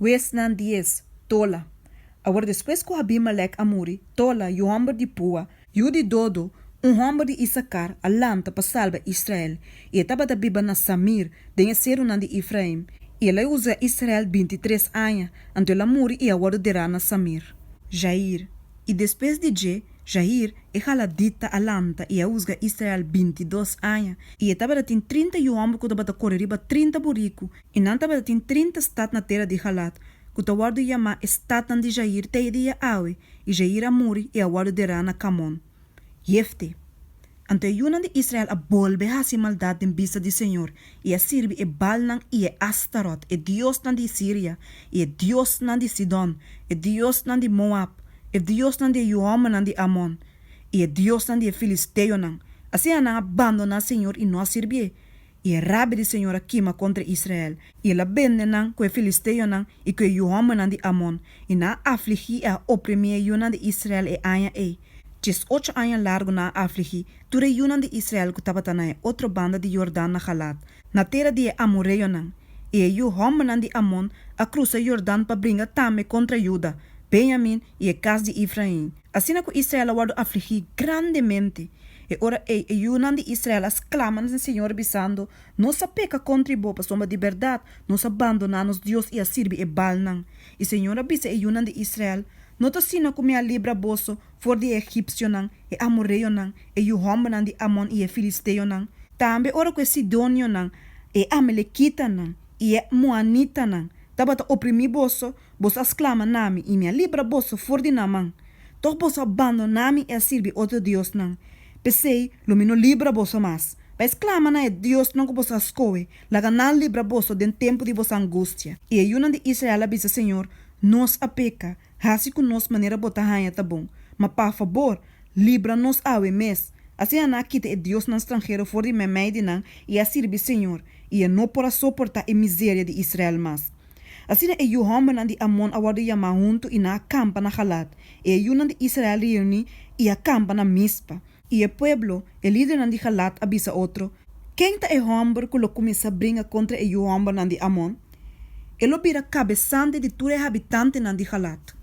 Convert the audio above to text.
Huesnan dies, Tola. Awor despues ku Abimelek a muri, Tola, yu hòmber di Pua, yu di Dodo, un hòmber di Isakar, a lanta pa salba Israel, i e tabata biba na Samir, den e serunan di Efraim, i el a husga Israel bintitres aña, anto el a muri i a wòrdu derá na Samir. Jair. I despues di dje, Jair, e galadita, a lanta i a husga Israel bintidos aña, i e tabatin 30 yu hòmber ku tabata kore riba 30 buriku, I nan tabatin 30 stat na tera di Galad, ku ta wòrdu yamá e statnan di Jair te e dia awe, i Jair a muri i a wòrdu derá na Kamon. Jefte. Anto e yunan di Israel a bolbe hasi maldat den bista di señor, i a sirbi e Baalnan i e Astarot, e diosnan di Siria, i e diosnan di Sidon, e diosnan di Moab, e diosnan di e yu hòmbernan di Amon, i e diosnan di e filisteonan. Asina nan a bandoná señor i no a sirbié. I e rabia di señor a kima kontra Israel, i el a bende nan ku e filisteonan i ku e yu hòmbernan di Amon, i nan a afligí i a oprimí e yunan di Israel e aña ei. Diesocho aña largu nan a afligí tur e yunan di Israel ku tabata na e otro banda di Yordan na Galad, na tera di e amoreonan. I e yu hòmbernan di Amon a krusa Yordan pa bringa tambe kontra Juda, Benjamin i e kas di Efrain. Asina ku Israel a wòrdu afligí grandemente. E ora ei e yunan di Israel a sklama na señor, bisando, Nos a peka kontri bo, pasobra di bèrdat nos a bandoná nos Dios i a sirbi e Baalnan. I señor a bisa e yunan di Israel, No ta asina ku mi a libra boso for di e egipsionan, e amoreonan, e yu hòmbernan di Amon i e filisteonan? Tambe ora ku e sidonionan, e amalekitanan i e moanitanan tabata oprimí boso, Boso a sklama na mi, i mi a libra boso for di nan man. Tòg boso a bandoná mi i a sirbi otro diosnan. P'esei, lo mi no libra boso mas. Bai sklama na e diosnan ku boso a skohe, laga nan libra boso den tempu di boso angustia. I e yunan di Israel a bisa señor, Nos a peka, hasi ku nos manera bo ta haña ta bon. Ma pa fabor, libra nos awe mes. Asina nan a kita e diosnan stranhero for di meimei di nan i a sirbi señor, i e no por a soportá e miseria di Israel mas. Asina e yu hòmbernan di Amon a wòrdu yamá huntu i nan a kampa na Galad, i e yunan di Israel reuní i a kampa na Mispa. I e pueblo, e lidernan di Galad, a bisa otro, Ken ta e hòmber ku lo kuminsá bringa kontra e yu hòmbernan di Amon? E lo bira kabesante di tur e habitantenan di Galad.